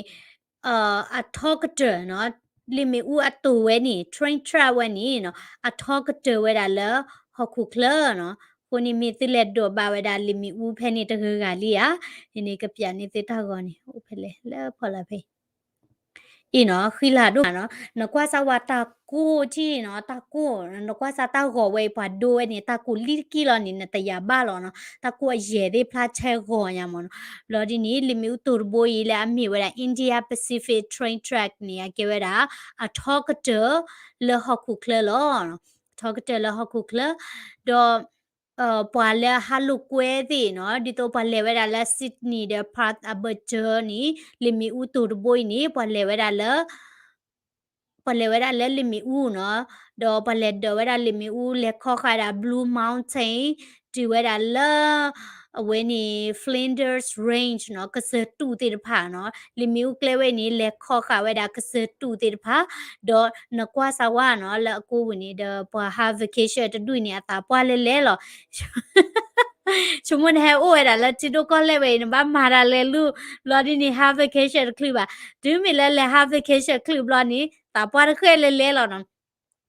အထီကတၢၢ်နီၤ, လ့ၣ်မ့ၣ်အူအတိၤဝဲန့ၣ် train track ဝဲန့ၣ်နီၤ အထီကတၢၢ်ဝဲဒၣ်လၢဟီၣ်ခိၣ်ချၢနီၤ. အဃိန့ၣ်မ့ၢ်သုလဲၤဒိးဘၣ်ဝဲဒၣ်လ့ၣ်မ့ၣ်အူဖဲန့ၣ်တဂၤဂၤလံဧါ, န့ၣ်ကပျးန့ၢ်သုတၢ်ဂီၤန့ၣ် အိၣ်ဖဲလဲၣ် လၢဖီလာ်ဖဲ အံၤနီၤ ဃံလၤဒိၣ်မးနီၤ, နကွၢ်စၢ်ဝဲတၢ်ကိၢ်ထံၣ်နီၤ, တၢ်ကိၢ်, နကွၢ်စၢ်တၢ်ဂီၤဝဲအံၤ ပှၤဒိဝဲန့ၣ် တၢ်ကိၢ်လံတက့ၢ်လီၤန့ၣ် နတယာ်ဘၣ်လီၤနီၤ, တၢ်ကိၢ်အယဲၢ်သ့ၣ်ဖျါဆဲဂီၤညါမးနီၤ. ဘျီဒ်န့ၣ် လ့ၣ်မ့ၣ်အူတိၤတဘိအံၤလၢအမ့ၢ်ဝဲဒၣ် India Pacific Train Track န့ၣ် အကဲဝဲဒၣ် အထီကတၢၢ်လၢဟီၣ်ခိၣ်ချၢလီၤ. အထီကတၢၢ်လၢဟီၣ်ခိၣ်ချၢ, ဒီး ပှၤလၢအဟးလိာ်ကွဲသ့ၣ်နီၤ, ဒ်သိးပှၤလဲၤဝဲဒၣ်လၢ Sydney ဒီး Perth အဘၢၣ်စၢၤန့ၣ် လ့ၣ်မ့ၣ်အူတိၤတဘိအံၤန့ၣ် ပှၤလဲၤဝဲဒၣ်လၢ ပှၤလဲၤဝဲဒၣ်လၢလ့ၣ်မ့ၣ်အူနီၤ, ဒီးပှၤလဲၤဒိးဝဲဒၣ်လ့ၣ်မ့ၣ်အူ လဲၤခီဃာ်ဝဲဒၣ် Blue Mountain တုၤဝဲဒၣ်လၢ အဝဲန့ၣ် Flinders Range နီၤ, ကစၢၢ်တူၣ်သ့ၣ်တဖၣ်နီၤ, လ့ၣ်မ့ၣ်အူကျဲဝဲန့ၣ် လဲၤခီဃာ်ဝဲဒၣ်ကစၢၢ်တူၣ်သ့ၣ်တဖၣ်, ဒီးနကွၢ်စၢ်ဝဲနီၤ လၢအကိးပူၤန့ၣ် ဒီးပှၤဟး vacation တဒူၣ်န့ၣ် အသးပှၢ်လဲၤလဲၤလီၤ. ဆိကမိၣ်နဟဲအိၣ်ဝဲဒၣ်လၢထံဒိၣ်ကီၢ်လဲၢ်ဝဲအံၤ နဘၣ်မၤတၢ်လဲၤလူၤ, ဘျီဒ်န့ၣ် ဟး vacation တချုးဘၣ်, တုၤမ့ၢ်လၢလဲၤဟး vacation ချုးဘျီန့ၣ် သးပှၢ်တဃဲလဲၤလဲၤလီၤနီၤ.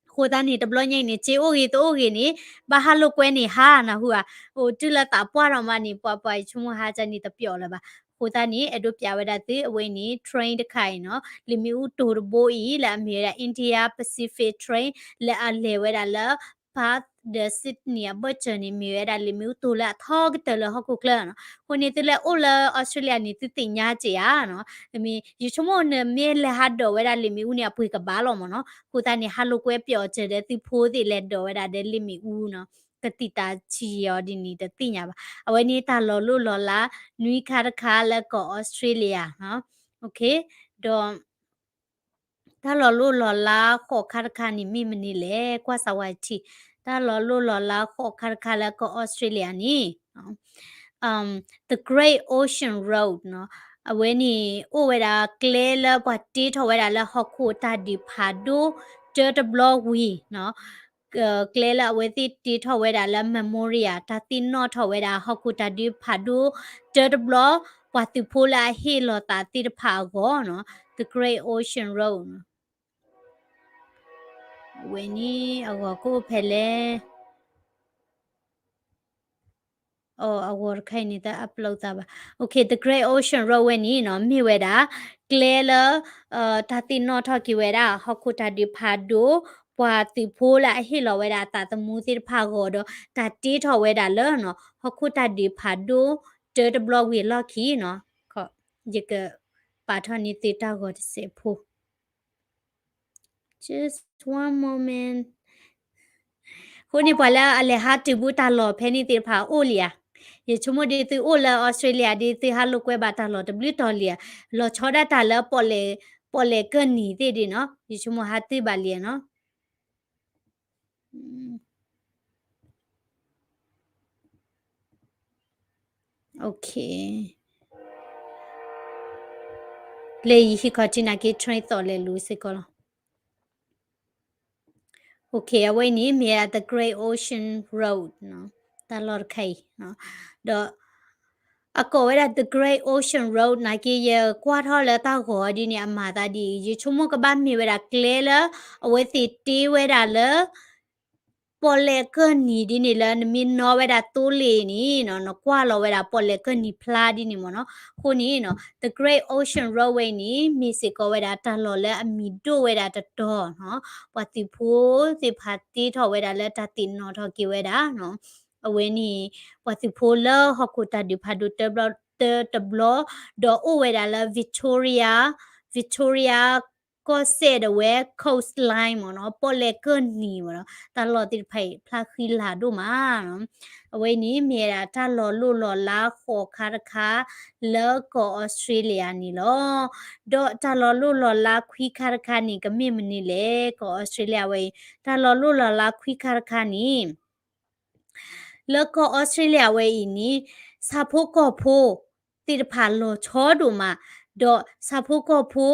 အဃိသတးန့ၣ် တဘျီညါအံၤန့ၣ် စ့အိၣ်ဂ့ၤတအိၣ်ဂ့ၤန့ၣ် ဘၣ်ဟးလိာ်ကွဲန့ၣ်ဟးနၢ်ဟူဧါ, အိၣ်တုၤလၢသးပှၢ်ထီၣ်မးန့ၣ် ပှၤပှၤဆိကမိၣ်ဟးကန့ၣ်တပျီၣ်လၢၤဘၣ်. အဃိသတးန့ၣ် အဲၣ်ဒိးပျးဝဲဒၣ်သု အဝဲန့ၣ် train တခါအံၤနီၤ, လ့ၣ်မ့ၣ်အူတိၤတဘိအံၤ လၢအမ့ၢ်ဝဲဒၣ် India Pacific Train လၢအလဲၤဝဲဒၣ်လၢ Perth ဒီး Sydney အဘၢၣ်စၢၤန့ၣ် မ့ၢ်ဝဲဒၣ်လ့ၣ်မ့ၣ်အူတိၤလၢအထီကတၢၢ်လၢဟီၣ်ခိၣ်ချၢနီၤ. အဃိန့ၣ် သုလဲၤအိၣ်လၢ Australia န့ၣ် သုသ့ၣ်ညါစ့ၢ်ဧါနီၤ. မ့ၢ် ယဆိကမိၣ်နမ့ၢ်လဲၤဟးဒိးဝဲဒၣ်လ့ၣ်မ့ၣ်အူန့ၣ် အပှ့ၤကဘၣ်လီၤမးနီၤ. အဃိသတးန့ၣ် ဟးလိာ်ကွဲပျီၣ်စၢၤဒီးသုဖိသ့ၣ်လဲၤဒိးဝဲဒၣ်ဒီးလ့ၣ်မ့ၣ်အူနီၤ, ကသံၣ်တၢ်ဆံးအီၤဒ်န့ၣ်တသ့ၣ်ညါဘၣ်. အဝဲန့ၣ်တၢ်လီၤလိၢ်လီၤလးနွံခါတခါလၢကီၢ် Australia နီၤ. ဒီး တၢ်လီၤလိၢ်လီၤလးဃိးခါတခါန့ၣ် မ့ၢ်မနုၤလဲၣ်, ကွၢ်စၢ်ဝဲထံၣ်, တၢ်လီၤလိၢ်လီၤလးဃိးခါတခါလၢကီၢ် Australia န့ၣ် The Great Ocean Road နီၤ, အဝဲန့ၣ်အိၣ်ဝဲဒၣ်ကျဲလၢပှၤတ့ထီၣ်ဝဲဒၣ်လၢဟီၣ်ခိၣ်တၢ်ဒုးဖးဒိၣ်တၢတဘျီဝံၤနီၤ, ကျဲလၢအဝဲသ့ၣ်တ့ထီၣ်ဝဲဒၣ်လၢ memorial တၢ်သ့ၣ်နီၣ်ထီၣ်ဝဲဒၣ်ဟီၣ်ခိၣ်တၢ်ဒုးဖးဒိၣ်တၢတဘျီ ပှၤသုးဖိလၢအဟ့ၣ်လီၤသးသ့ၣ်တဖၣ်အဂီၢ်နီၤ, The Great Ocean Road နီၤ. အဝဲန့ၣ်အဂီၤကအိၣ်ဖဲလဲၣ်. အဂီၤတခါအံၤန့ၣ် တ upload သးဘၣ်. Okay, The Great Ocean Road ဝဲန့ၣ်နီၤ မ့ၢ်ဝဲဒၣ် ကျဲလၢ တၢ်သ့ၣ်နီၣ်ထီၣ်က့ၤဝဲဒၣ် ဟီၣ်ခိၣ်တၢ်ဒုးဖးဒိၣ် ပှၤသုးဖိလၢအဟ့ၣ်လီၤဝဲဒၣ်အသးသမူသ့ၣ်တဖၣ်အဂီၢ်ဒီး တၢ်တ့ထီၣ်ဝဲဒၣ်လၢနီၤ ဟီၣ်ခိၣ်တၢ်ဒုးဖးဒိၣ်တၢတဘျီဝံၤအလီၢ်ခံနီၤ. ယကပာ်ထီၣ်န့ၢ်သုတၢ်ဂီၤတစဲးဖိ Just one moment. အဃိန့ၣ် ပှၤလၢအလဲၤဟးတုၤဘူးတၢ်လီၢ်ဖဲန့ၣ်သ့ၣ်တဖၣ်အိၣ်လံဧါ. ယဆိကမိၣ်ဒ်သုအိၣ်လၢ Australia ဒ်သုဟးလိာ်ကွဲဘၣ်တၢ်လီၢ်တဘျုးတီၤလံဧါ. လီၤဆီဒၣ်တၢ်လၢပီၣ်လဲၣ်ကၢၢ်နံၤသ့ၣ်ဒ်နီၤ ယဆိကမိၣ်ဟးတုၤဘၣ်လံဧါနီၤ. Okay. လၢယဟံၣ်ခီၣ်ထံးနာ်က့ train သီၣ်လဲၤလူၤစ့ၢ်ကီးလီၤ. Okay, အဝဲအံၤန့ၣ် မ့ၢ် The Great Ocean Road နီၤ, တၢ်လီၢ်တခါအံၤနီၤ, ဒီး အကိးဝဲဒၣ် The Great Ocean Road နာ်က့ ယကွၢ်ထီၣ်လၢတၢ်ဂီၤဒ်န့ၣ် အမၤသးဒ်အံၤ ယဆိကမိၣ်ကဘၣ်မ့ၢ်ဝဲဒၣ်ကျဲလၢ အဝဲသ့ၣ်တ့ဝဲဒၣ်လၢ ပီၣ်လဲၣ်ကၢၢ်နံၤဒ်န့ၣ်လၢ နမ့ၢ်နီၣ်ဝဲဒၣ်သိလ့ၣ်န့ၣ်နီၤ နကွၢ်လီၤဝဲဒၣ်ပီၣ်လဲၣ်ကၢၢ်နံၤဖျါဒ်န့ၣ်မ့ၢ်နီၤ. အဃိန့ၣ်နီၤ The Great Ocean Road ဝဲအံၤန့ၣ် မ့ၢ်စ့ၢ်ကီးဝဲဒၣ်တၢ်လီၢ်လၢအမံၤဒိၣ်ဝဲဒၣ်တတီၤနီၤ, ပှၤသုးဖိသ့ၣ်တဖၣ်တ့ထီၣ်ဝဲဒၣ်လၢတၢ်သ့ၣ်နီၣ်ထီၣ်က့ၤဝဲဒၣ်နီၤ. အဝဲန့ၣ် ပှၤသုးဖိလၢဟီၣ်ခိၣ်တၢ်ဒုးဖးဒိၣ်တၢတဘျီ ဒီးအိၣ်ဝဲဒၣ်လၢ Victoria, Victoria ကီၢ်စဲၣ်ဒၣ်ဝဲ coastline မ့ၢ်နီၤ, ပီၣ်လဲၣ်ကၢၢ်နံၤမ့ၢ်နီၤ, တၢ်လီၢ်သ့ၣ်တဖၣ်အံၤ ဖျါဃံလၤဒိၣ်မးနီၤ. အဝဲန့ၣ်မ့ၢ်ဝဲဒၣ်တၢ်လီၤလိၢ်လီၤလးဃိးခါတခါ လၢကီၢ်အီစထြ့လယါန့ၣ်လီၤ. ဒီးတၢ်လီၤလိၢ်လီၤလးခွံခါတခါန့ၣ် ကမ့ၢ်မနုၤလဲၣ်, ကီၢ်အီစထြ့လယါဝဲအံၤ တၢ်လီၤလိၢ်လီၤလးခွံခါတခါန့ၣ် လၢကီၢ်အီစထြ့လယါဝဲအံၤန့ၣ် ဆၣ်ဖိကီၢ်ဖိ သ့ၣ်တဖၣ်လီၤဆီဒိၣ်မး, ဒီးဆၣ်ဖိကီၢ်ဖိ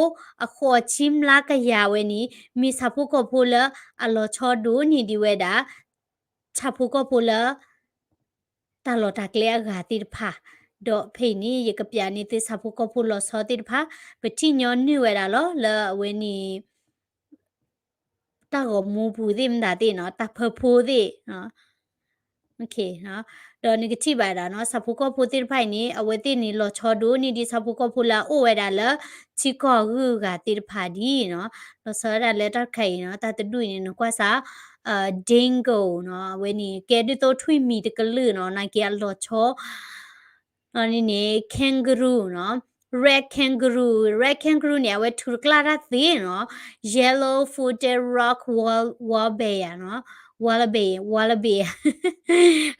အဃိးဆံမျးကယၤဝဲန့ၣ် မ့ၢ်ဆၣ်ဖိကီၢ်ဖိလၢအလီၤဆီဒိၣ်န့ၢ်ဒံးဝဲဒၣ် ဆၣ်ဖိကီၢ်ဖိလၢ တၢ်လီၢ်တၢ်ကျဲအဂၤသ့ၣ်တဖၣ်, ဒီးဖဲအံၤန့ၣ် ယကပျးန့ၢ်သုဆၣ်ဖိကီၢ်ဖိလီၤဆီသ့ၣ်တဖၣ်, ပထံၣ်ညီနုၢ်ဝဲဒၣ်လီၤ လၢအဝဲန့ၣ် တၢ်ဂီၤမူပူၤသ့ၣ်မတၤသ့ၣ်နီၤ, တၢ်ဖၢဖိသ့ၣ်, ဒီးနကထံၣ်ဘၣ်ဒၣ်နီၤ ဆၣ်ဖိကီၢ်ဖိသ့ၣ်တဖၣ်အံၤန့ၣ် အဝဲသ့ၣ်န့ၣ် လီၤဆီဒိၣ်န့ၢ်ဒံးဆၣ်ဖိကီၢ်ဖိလၢအအိၣ်ဝဲဒၣ်လၢ ထံကီၢ်ဂုၤဂၤသ့ၣ်တဖၣ်ဒ်နီၤ, လီၤဆီဝဲဒၣ်လၢတၢ်တခါအံၤနီၤ, တၢ်တဒူၣ်အံၤန့ၣ် နကွၢ်စ့ၢ် Dingo နီၤ, အဝဲန့ၣ် ကဲဒ်သိးထွံၣ်မံၤတကလုာ်နီၤ, နာ်က့အလီၤဆီ န့ၣ်န့ၣ် kangaroo နီၤ, red kangaroo, red kangaroo န့ၣ် အဝဲထုးတကျၢ်တၢ်သ့နီၤ, yellow footed rock wall- wallaby နီၤ, wallaby, wallaby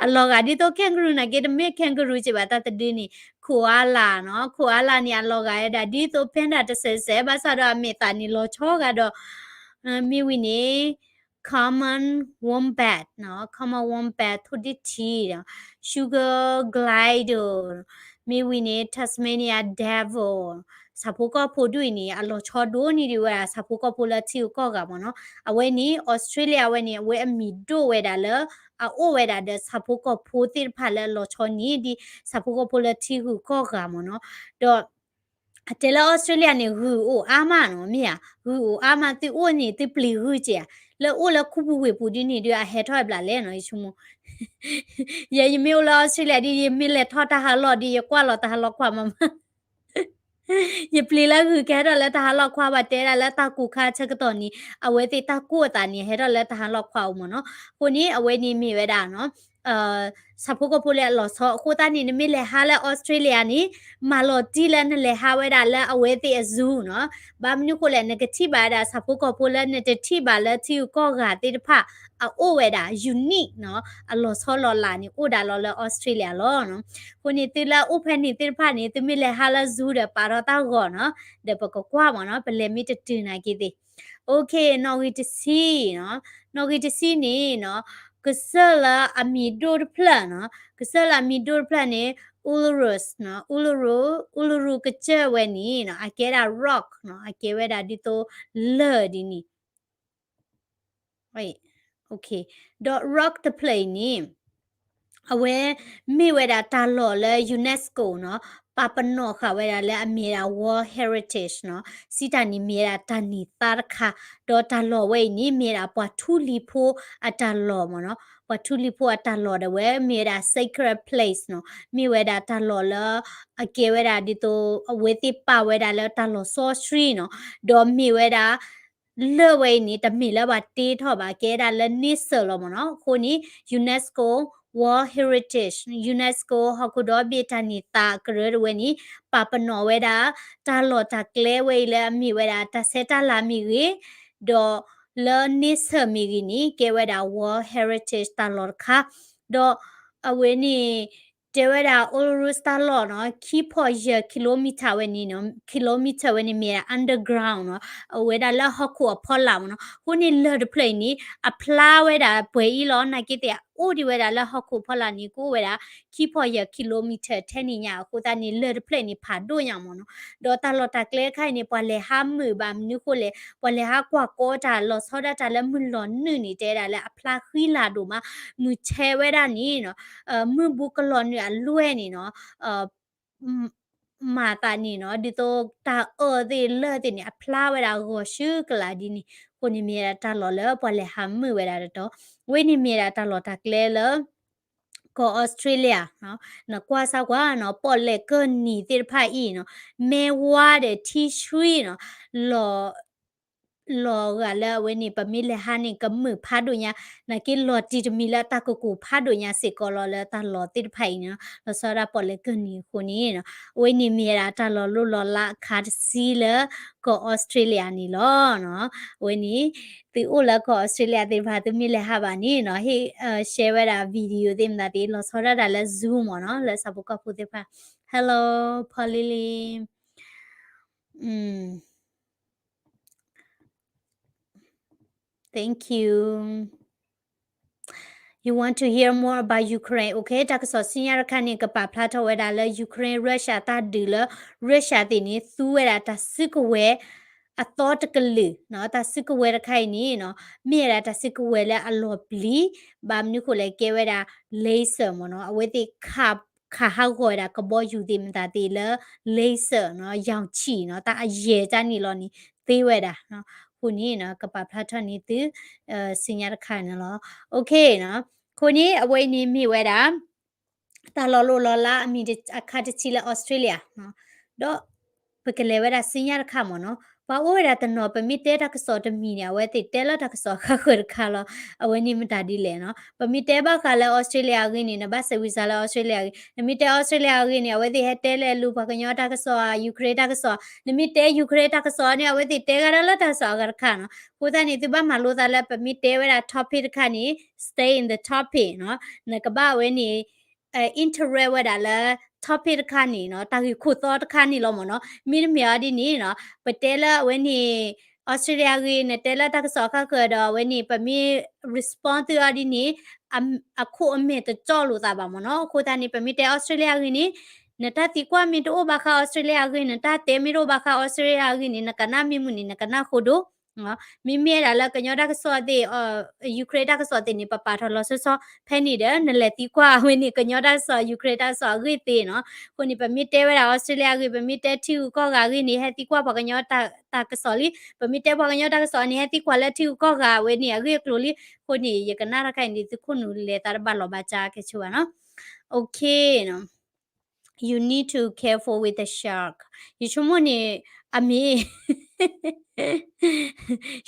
အလီၤဂာ်ဒ်သိး kangaroo နာ်က့ တမ့ၢ် kangaroo က့ဘၣ် တၢ်တဒုန့ၣ် koala နီၤ, koala န့ၣ် အလီၤဂာ်ဝဲဒၣ်ဒ်သိး panda တစဲးစဲး ဘၣ်ဆၣ်ဒီးအမဲာ်သၣ်န့ၣ်လီၤဆီဂာ်ဒီး မ့ၢ်ဝံၤန့ၣ် common wombat နီၤ, common wombat ထိၣ်ဒ့ထံ, sugar glider မ့ၢ်ဝံၤန့ၣ် Tasmania devil, ဆၣ်ဖိကီၢ်ဖိဒူၣ်အံၤန့ၣ် အလီၤဆီဒိၣ်န့ၢ်ဒံးဝဲဒၣ်ဆၣ်ဖိကီၢ်ဖိလၢထံဂုၤကီၢ်ဂၤမ့ၢ်နီၤ, အဝဲန့ၣ် Australia ဝဲန့ၣ် အဝဲအမံၤဒိၣ်ဝဲဒၣ်လၢ အအိၣ်ဝဲဒၣ်ဒီးဆၣ်ဖိကီၢ်ဖိသ့ၣ်တဖၣ်လၢအလီၤဆီန့ၢ်ဒံး ဆၣ်ဖိကီၢ်ဖိလၢထံဂုၤကီၢ်ဂၤမ့ၢ်နီၤ, ဒီး အတဲလၢ Australia န့ၣ် ဂုၢ်အိၣ်အါမးနီၤ, မ့ၢ်ဧါ, ဂုၢ်အိၣ်အါမး သုအိၣ်န့ၣ် သုပျံၤဂုၢ်က့ဧါ, လၢအိၣ်လၢခူပူၤဝ့ၢ်ပူၤဒ်န့ၣ်ဒီး အဟဲထီၣ်ဘျးလဲၣ်နီၤ ယဆိကမိၣ်, ယဲယမ့ၢ်အိၣ်လၢ Australia ဒ် ယမ့ၢ်လဲၤထီၣ်တၢ်ဟးလီၢ်ဒ် ယကွၢ်လီၤတၢ်ဟးလီၢ်ခွါမးမး ယပျံၤလၢဂုၢ်ကဟဲထီၣ်လၢတၢ်ဟးလီၢ်ခွါ ပှၤတဲဒၣ်လၢတၢ်ကူးခါဆၢကတီၢ်န့ၣ် အဝဲသ့ၣ်တၢ်ကူးအသးန့ၣ် ဟဲထီၣ်လၢတၢ်ဟးလီၢ်ခွါအိၣ်မ့ၢ်နီၤ, အဃိန့ၣ် အဝဲန့ၣ်မ့ၢ်ဝဲဒၣ်နီၤ ဆၣ်ဖိကီၢ်ဖိလၢအလီၤဆီအဃိသတးန့ၣ် နမ့ၢ်လဲၤဟးလၢ Australia န့ၣ် မၤလီၤတံၢ်လၢနလဲၤဟးဝဲဒၣ်လၢအဝဲသ့ၣ်အ zoo နီၤ, ဘၣ်မနုၤဃိလဲၣ် နကထံၣ်ဘၣ်ဝဲဒၣ်ဆၣ်ဖိကီၢ်ဖိလၢနတထံၣ်ဘၣ်လၢထံဂုၤကီၢ်ဂၤသ့ၣ်တဖၣ် အအိၣ်ဝဲဒၣ် unique နီၤ, အလီၤဆီလီၤလးန့ၣ် အိၣ်ဒၣ်လီၤလၢ Australia လီၤနီၤ, အဃိန့ၣ် သုလၢအအိၣ်ဖဲန့ၣ်သ့ၣ်တဖၣ်န့ၣ် သုမ့ၢ်လဲၤဟးလၢ zoo ဒီးပာ်ထီၣ်တၢ်ဂီၤနီၤ, ဒီးပကကွၢ်မ့ၢ်နီၤ, ပလဲၤမ့ၢ်တတုၤနာ်က့သ့ၣ် OK, နီၣ်ဂံၢ်တဆံနီၤ, နီၣ်ဂံၢ်တဆံန့ၣ်နီၤ, ကစၢၢ်လၢအမံၤဒိၣ်တဖျၢၣ်နီၤ, ကစၢၢ်လၢအမံၤဒိၣ်တဖျၢၣ်န့ၣ် Uluru နီၤ, Uluru, Uluru ကစၢၢ်ဝဲန့ၣ်နီၤ, အကဲဒၣ် rock နီၤ, အကဲဝဲဒၣ်ဒ်သိးလၢၢ်ဒ်န့ၣ် ဒီး rock တဖျၢၣ်အံၤန့ၣ် အဝဲမ့ၢ်ဝဲဒၣ်တၢ်လီၢ်လၢ UNESCO နီၤ, ပာ်ပနီၣ်ဃာ်ဝဲဒၣ်လၢအမ့ၢ်ဝဲဒၣ် World Heritage နီၤ, စံးတၢ်န့ၣ်မ့ၢ်ဝဲဒၣ်တၢ်န့ၢ်သါတခါ, ဒီးတၢ်လီၢ်ဝဲအံၤန့ၣ် မ့ၢ်ဝဲဒၣ်ပှၤထူလံၤဖိအတၢ်လီၢ်မ့ၢ်နီၤ, ပှၤထူလံၤဖိအတၢ်လီၢ်ဒီးဝဲမ့ၢ်ဝဲဒၣ် sacred place နီၤ, မ့ၢ်ဝဲဒၣ်တၢ်လီၢ်လၢ အကဲဝဲဒၣ်ဒ်သိး အဝဲသ့ၣ်ပာ်ဝဲဒၣ်လၢတၢ်လီၢ်စီဆှံနီၤ, ဒီးမ့ၢ်ဝဲဒၣ် လၢၢ်ဝဲအံၤန့ၣ် တမ့ၢ်လၢပှၤတ့ထီၣ်ဘၣ်, ကဲဒၣ်လၢန့ဆၢၣ်လီၤမ့ၢ်နီၤ, အဃိန့ၣ် UNESCO World Heritage, UNESCO ဟီၣ်ခိၣ်ဒီဘ့ၣ်တၢ်န့ၢ်သါကရၢတဝဲန့ၣ် ပာ်ပနီၣ်ဝဲဒၣ် တၢ်လီၢ်တၢ်ကျဲဝဲအံၤလၢအမ့ၢ်ဝဲဒၣ်တၢ်ဆဲးတၢ်လၤမ့ၢ်ဂ့ၤ, ဒီးလၢန့ဆၢၣ်မ့ၢ်ဂ့ၤန့ၣ် ကဲဝဲဒၣ် World Heritage တၢ်လီၢ်တခါ, ဒီးအဝဲန့ၣ် တဲဝဲဒၣ် Uluru တၢ်လီၢ်နီၤ, ခံဖီၣ်ယဲၢ် kilometer ဝဲန့ၣ်နီၤ, kilometer ဝဲန့ၣ်မ့ၢ်ဒၣ် underground နီၤ, အဝဲဒၣ်လၢဟီၣ်ခိၣ်အဖီလာ်မ့ၢ်နီၤ, အဃိန့ၣ်လၢၢ်တဖျၢၣ်အံၤန့ၣ် အဖျါဝဲဒၣ်ပှဲၤအံၤလီၤ, နာ်က့သ့ၣ်အအိၣ်ဒံးဝဲဒၣ်လၢဟီၣ်ခိၣ်ဖီလာ်န့ၣ် ကအိၣ်ဝဲဒၣ် ခံဖီၣ်ယဲၢ် kilometer ထဲန့ၣ်ညါ, အဃိသတးန့ၣ် လၢၢ်တဖျၢၣ်အံၤန့ၣ် ဖးဒိၣ်ညါမ့ၢ်နီၤ, ဒီးတၢ်လီၢ်တၢ်ကျဲတခါအံၤန့ၣ် ပှၤလဲၤဟးမုာ်ဘၣ်မနုၤဃိလဲၣ်, ပှၤလဲၤဟးကွၢ်ကီတၢ်လီၤဆီဒၣ်တၢ်လၢမုၢ်လီၤနုာ်န့ၣ် တဲဒၣ်လၢအဖျါဃံလၤဒိၣ်မး, မုၢ်ဆဲးဝဲဒၣ်န့ၣ်နီၤ, မုၢ်ဘူးကလီၤနုာ်အလွဲၢ်န့ၣ်နီၤ, မၤသးန့ၣ်နီၤ, ဒ်သိးတၢ်အၢၣ်သ့ၣ်လၢၢ်သ့ၣ်န့ၣ် အဖျါဝဲဒၣ်ဂီၤဆူကလးဒ်န့ၣ်, အဃိန့ၣ်မ့ၢ်ဝဲဒၣ်တၢ်လီၢ်လၢပှၤလဲၤဟးမုာ်ဝဲဒၣ်တတီၤ, ဝဲန့ၣ်မ့ၢ်ဝဲဒၣ်တၢ်လီၢ်တၢ်ကျဲလၢ ကီၢ်အီစထြ့လယါ, နကွၢ်စၢ်ကွၢ်နီၤ, ပီၣ်လဲၣ်ကၢၢ်နံၤသ့ၣ်တဖၣ်အံၤနီၤ, မ့ၢ်ဝါဒီးထံဆှံနီၤ, လီၤ လီၤဂာ်လၢအဝဲန့ၣ် ပမ့ၢ်လဲၤဟးန့ၣ် ကမုာ်ဖးဒိၣ်ညါ, နာ်က့လီၤတံၢ်တမံၤလၢတၢ်ကကိၢ်ဖးဒိၣ်ညါစ့ၢ်ကီးလီၤလၢတၢ်လီၢ်သ့ၣ်တဖၣ်အံၤန့ၣ်နီၤ, လီၤဆီဒၣ်ပီၣ်လဲၣ်ကၢၢ်နံၤအဃိန့ၣ်နီၤ, အဝဲန့ၣ်မ့ၢ်ဝဲဒၣ်တၢ်လီၢ်လိၣ်လီၤလးအခါတဆံလၢ ကီၢ်အီစထြ့လယါန့ၣ်လီၤနီၤ, အဝဲန့ၣ် သုအိၣ်လၢကီၢ်အီစထြ့လယါသ့ၣ်တဖၣ် သုမ့ၢ်လဲၤဟးဘၣ်န့ၣ်နီၤ, ဟ့ၣ် share ဝဲဒၣ် video သ့ၣ်မတၤသ့ၣ် လီၤဆီဒၣ်တၢ်လၢ Zoom မ့ၢ်နီၤ, လၢဆၣ်ဖိကီၢ်ဖိသ့ၣ်တဖၣ်, Hello Paulili, อืม Thank you. Okay, တၢ်ကစီၣ်ဆူညါတခါန့ၣ် ကပာ်ဖျါထီၣ်ဝဲဒၣ်လၢ Ukraine Russia တၢ်ဒုးလၢ Russia သ့ၣ်န့ၣ် သူဝဲဒၣ်တၢ်စုကဝဲၤ အသီတကလုာ်နီၤ, တၢ်စုကဝဲၤတခါအံၤန့ၣ်နီၤ, မ့ၢ်ဝဲဒၣ်တၢ်စုကဝဲၤလၢအလီၤပျံၤ, ဘၣ်မနုၤဃိလဲၣ် ကဲဝဲဒၣ် laser မ့ၢ်နီၤ, အဝဲသ့ၣ်ခး ခးဟးဂီၤဝဲဒၣ်ကဘီယူၤသ့ၣ်မတၤသ့ၣ်လၢ laser နီၤ, ရောင်ခြည်နီၤ, တၢ်အယဲၢ်တၢ်န့ၣ်လီၤန့ၣ် သ့ဝဲဒၣ်နီၤ, အဃိန့ၣ်နီၤ ကပာ်ဖျါထီၣ်န့ၢ်သု ဆူညါတခါန့ၣ်လီၤ. Okay နီၤ, အဃိန့ၣ် အဝဲအံၤန့ၣ်မ့ၢ်ဝဲဒၣ် တၢ်လီၤလိၢ်လီၤလးအမံၤတ- အခါတဆံလၢ Australia နီၤ, ဒီး ပကလဲၤဝဲဒၣ်ဆူညါတခါမ့ၢ်နီၤ, ပှၤအိၣ်ဝဲဒၣ်တနီၤ ပမ့ၢ်တဲတၢ်ကစီၣ်တမံၤန့ၣ် အဝဲသ့ၣ်တဲလၢတၢ်ကစီၣ်အဃၣ်ဃၢၤတခါလီၤ, အဝဲန့ၣ်မတၤဒ်လဲၣ်နီၤ, ပမ့ၢ်တဲဘၣ်ဃးလၢ Australia အဂ့ၢ်န့ၣ် နဘၣ်ဆၢဝံၤစါလၢ Australia အဂ့ၢ်, နမ့ၢ်တဲ Australia အဂ့ၢ်န့ၣ် အဝဲသ့ၣ်ဟဲတဲလဲၤလူၤပှၤကညီတၢ်ကစီၣ် Ukraine တၢ်ကစီၣ်, နမ့ၢ်တဲ Ukraine တၢ်ကစီၣ်န့ၣ် အဝဲသ့ၣ်တဲဂၤဒၣ်လၢတၢ်ကစီၣ်အဂၤတခါနီၤ, အဃိသတးန့ၣ် သုဘၣ်မၤလိသးလၢပမ့ၢ်တဲဝဲဒၣ် topic တခါန့ၣ် stay in the topic နီၤ, နကဘၣ်ဝဲန့ၣ် interact ဝဲဒၣ်လၢ topic တခါန့ၣ်နီၤ, တၢ်ဂ့ၢ်ခိၣ်သီတခါန့ၣ်လီၤမ့ၢ်နီၤ, မ့တမ့ၢ်အီၤဒ်န့ၣ်နီၤ, ပတဲလၢအဝဲန့ၣ် Australia အဂ့ၢ် နတဲလၢတၢ်ကစီၣ်အဃၣ်ဃၢၤဒီး အဝဲန့ၣ် ပမ့ၢ် respond သုအီၤဒ်န့ၣ် အခိၣ်အမဲာ်တကၠီလိာ်သးဘၣ်မ့ၢ်နီၤ, အဃိသတးန့ၣ် ပမ့ၢ်တဲ Australia အဂ့ၢ်န့ၣ် နတၢ်သံကွၢ်မ့ၢ်တအိၣ်ဘၣ်ဃး Australia အဂ့ၢ်, နတၢ်တဲမ့ၢ်တအိၣ်ဘၣ်ဃး Australia အဂ့ၢ်န့ၣ် နကနၣ်မ့ၢ်မုာ်န့ၣ် နကနၣ်ဃိဒိၣ် မ့မ့ၢ်ဝဲဒၣ်လၢကညီတၢ်ကစီၣ်သ့ၣ် Ukraine တၢ်ကစီၣ်သ့ၣ်န့ၣ် ပပာ်ထီၣ်လီၤဆီဆီ ဖဲန့ၣ်ဒီး နလဲၤသံကွၢ်အဝဲန့ၣ် ကညီတၢ်ကစီၣ် Ukraine တၢ်ကစီၣ်အဂ့ၢ်သ့နီၤ. အဃိန့ၣ် ပမ့ၢ်တဲဝဲဒၣ် Australia အဂ့ၢ်, ပမ့ၢ်တဲထံဂုၤကီၢ်ဂၤအဂ့ၢ်န့ၣ် ဟဲသံကွၢ်ပှၤကညီတၢ်ကစီၣ်လံ. ပမ့ၢ်တဲပှၤကညီတၢ်ကစီၣ်န့ၣ် ဟဲသံကွၢ်လၢထံဂုၤကီၢ်ဂၤအဝဲန့ၣ် အဂ့ၢ်အကျိၤလံ. အဃိန့ၣ် ယကနၣ်တၢ်ခါအံၤန့ၣ် သုခိၣ်နူာ်လဲၤသးတဘၣ်လီၤဘၣ်ကၠါကဲဆိဘၣ်နီၤ. Okay နီၤ. You need to careful with the shark. ယဆိကမိၣ်န့ၣ် အမ့ၢ်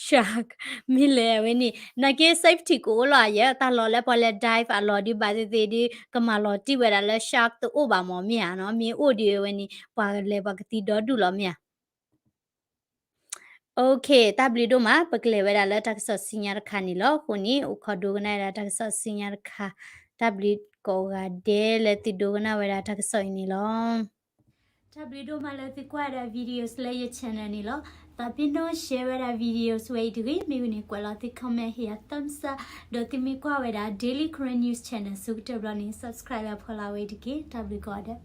shark မ့ၢ်လဲၣ်ဝဲန့ၣ် နာ်က့ safety ကအိၣ်လီၤဧါ, တၢ်လီၢ်လၢပှၤလဲၤ dive အလီၢ်ဒုးဘၣ်သ့ၣ်သ့ၣ်ဒီး ကမၤလီၤတံၢ်ဝဲဒၣ်လၢ shark တအိၣ်ဘၣ်မ့ၢ်မ့ၢ်ဧါနီၤ, မ့ၢ်အိၣ်ဒီးဝဲန့ၣ် ပှၤလဲၤပှၤကသံဒီဒူၣ်လီၤမ့ၢ်ဧါ. Okay တၢ်ဘျုးဒိၣ်မး, ပကလဲၤဝဲဒၣ်လၢတၢ်ကစီၣ်ဆူညါတခါန့ၣ်လီၤ. အဃိန့ၣ် အိၣ်ခိးဒိကနၣ်ဝဲဒၣ်တၢ်ကစီၣ်ဆူညါတခါ, တၢ်ဘျုးကိးဂၤဒဲးလၢသုဒိကနၣ်ဝဲဒၣ်တၢ်ကစီၣ်အံၤန့ၣ်လီၤ. တၢ်ဘျုးဒိၣ်မးလၢသုကွၢ်ဝဲဒၣ် videos လၢယ channel န့ၣ်လီၤ. သးပ့ၤနီၣ် share ဝဲဒၣ် videos ဝဲအံၤတဂ့ၤ, မ့ၢ်ဝံၤန့ၣ် ကွဲးလီၤသု comment ဟ့ၣ်ယၤ thumbs up, ဒီးသုမ့ၢ်ကွၢ်ဝဲဒၣ် Daily Karen News Channel ဆၢကတီၢ်ဘျီန့ၣ် subscribe လၢဖီလာ်ဝဲအံၤတက့ၢ်. တၢ်ဘျုးကိးဂၤဒဲး.